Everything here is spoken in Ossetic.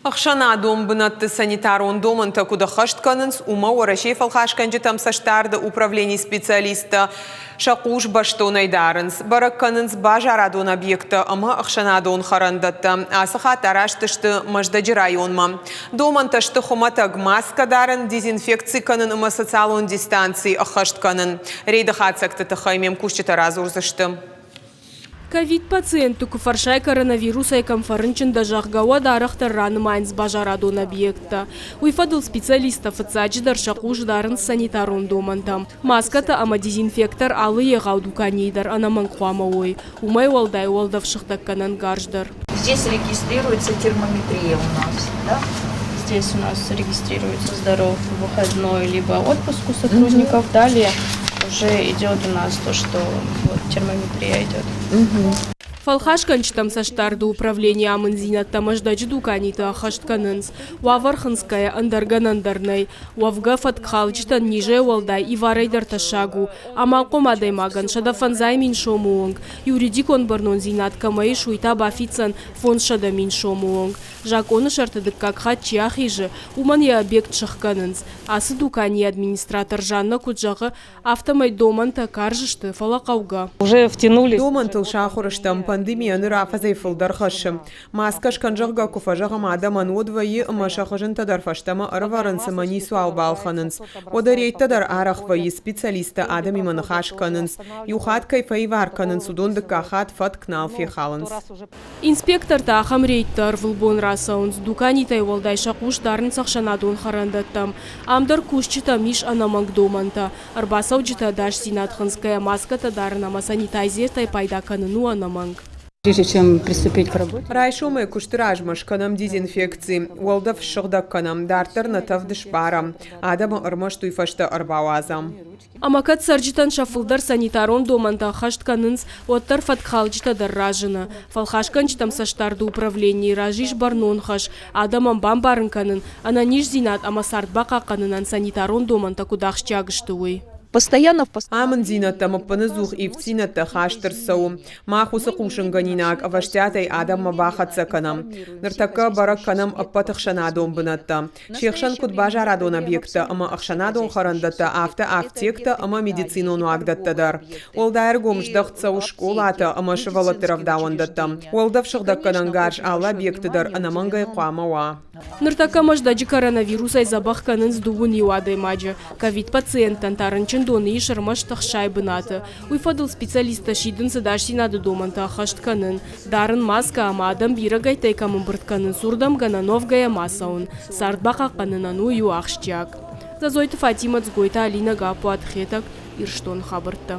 Ӕхсӕнадон бынӕтты санитарон домӕнтӕ куыд ӕххӕст кӕнынц, уымӕ Уӕрӕсейы фӕлхасгӕнджытӕм цӕстдарды управленийы специалисттӕ сӕ хъус бӕстонӕй дарынц. Бӕрӕг кӕнынц базарадон объекттӕ ӕмӕ ӕхсӕнадон хӕрӕндӕттӕ. Ацы хатт араст сты Мӕздӕджы районмӕ. Домӕнтӕ сты хуымӕтӕг маскӕ дарын, дезинфекци кӕнын ӕмӕ социалон дистанци ӕххӕст кӕнын. Рейды хатдзӕгты тыххӕй ме мкусджытӕ радзурдзысты. Ковид-пациентты куы фӕрсай коронавирусӕй кӕм фӕрынчын дӕ, зӕгъгӕ, уӕд арӕхдӕр ранымайынц базарадон объекттӕ. Уый фӕдыл специалисттӕ фыццаджыдӕр сӕ хъус дарынц санитарон домӕнтӕм. Маскӕтӕ ӕмӕ дезинфектор алы егъау дуканийы дӕр ӕнӕмӕнг хъуамӕ уой. Уымӕй уӕлдай уӕлдӕфсыгъдӕггӕнӕн гарз дӕр. Здесь регистрируется термометрия у нас, да? Здесь у нас регистрируется здоров, выходной либо отпуск у сотрудников. Далее уже идет у нас то, что вот термометрия идет. Фӕлхасгӕнджытӕм цӕстдарды управленийы амынддзинӕдтӕ Мӕздӕджы дуканиты ӕххӕст кӕнынц. Уавӕр хынцгӕйӕ ӕндӕр гӕнӕн дӕр нӕй. Уӕвгӕ, фӕткхалджытӕн низӕй уӕлдай иварӕй дӕр тӕссаг у. Амалхъом адӕймагӕн 150 000 сомы онг, юридикон бӕрнондзинад кӕмӕ ис, уый та бафиддзӕн 500 000 сомы онг. Закъоны сӕрты дыккаг хатт чи ахизы, уымӕн йӕ объект сӕхгӕнынц. Ацы дуканийы администратор Жанна куыд зӕгъы, афтӕмӕй домӕнтӕ карз сты, фӕлӕ хъӕугӕ. Уже втянулись. Домӕнтыл сахуыр стӕм, пандемийӕ ныр афӕдзӕй фылдӕр хӕссы. Маскӕ скӕн, зӕгъгӕ, куы фӕзӕгъӕм адӕмӕн, уӕд вӕййы ӕмӕ сӕ хызынтӕ дӕр фӕстӕмӕ ӕрӕвӕрынц ӕмӕ ницуал балхӕнынц. Уӕдӕ рейдтӕ дӕр арӕх вӕййы, специалисттӕ адӕмимӕ ныхас кӕнынц. Иу хатт кӕй фӕивар кӕнынц, уыдон дыккаг хатт фӕтк нал фехалынц. Инспектортӕ ахӕм рейдтӕ ӕрвылбон рацӕуынц, дуканитӕй уӕлдай сӕ хъус дарынц ӕхсӕнадон хӕрӕндӕттӕм. Ам дӕр кусджытӕм ис ӕнӕмӕнг домӕнтӕ. Ӕрбацӕуджыты ӕдасдзинад хынцгӕйӕ маскӕтӕ дарын ӕмӕ санитайзертӕй пайда кӕнын у ӕнӕмӕнг. Прежде чем приступить к работе. Райсомӕй куысты размӕ скӕнӕм дезинфекци, уӕлдӕф ссыгъдӕг кӕнӕм, дарддӕр нӕ тӕвд сбарӕм, адӕмы ӕрмӕст уый фӕстӕ ӕрбауадзӕм. Ӕмӕ кӕд цӕрджытӕн сӕ фылдӕр санитарон домӕнтӕ ӕххӕст кӕнынц, уӕддӕр фӕткхалджытӕ дӕр разыны. Фӕлхасгӕнджытӕм цӕстдарды управленийы раз ис бӕрнон хӕс адӕмӕн бамбарын кӕнын, ӕнӕниздзинад ӕмӕ цард бахъахъхъӕнынӕн санитарон домӕнтӕ куыд ахсджиаг сты, уый. Постоянно в Амынддзинӕдтӕм ӕппынӕдзух ивддзинӕдтӕ хаст ӕрцӕуы. Мах уыцы хъусынгӕнинаг ӕвӕстиатӕй адӕммӕ бахӕццӕ кӕнӕм. Ныртӕккӕ бӕрӕг кӕнӕм ӕппӕт ӕхсӕнадон бынӕттӕ. Се хсӕн куыд базарадон объекттӕ ӕмӕ ӕхсӕнадон хӕрӕндӕттӕ, афтӕ афтектӕ ӕмӕ медицинон уагдӕттӕ дӕр. Уӕлдай ӕргом здӕхт цӕуы скъолатӕ ӕмӕ сывӕллӕтты рӕвдауӕндӕттӕм. Уӕлдӕф сыгъдӕггӕнӕн гарз алы объекты дӕр ӕнӕмӕнгӕй хъуамӕ уа. Ныртӕккӕ Мӕздӕджы коронавирусӕй дзӕбӕх кӕнынц 21 адӕймаджы. Ковид-пациенттӕн та рынчындоны ис ӕрмӕст 60 бынаты. Уый фӕдыл специалисттӕ сидынц ӕдасдзинады домӕнтӕ ӕххӕст кӕнын, дарын маскӕ ӕмӕ адӕм бирӕгӕйттӕй кӕм ӕмбырд кӕнынц, уырдӕм гӕнӕн уӕвгӕйӕ ма цӕуын. Цард бахъахъхъӕнынӕн уый у ахсджиаг. Дзӕдзойты Фатимӕ, Дзгойты Алинӕ, Гаппуаты Хетӕг, Ирыстоны хабӕрттӕ.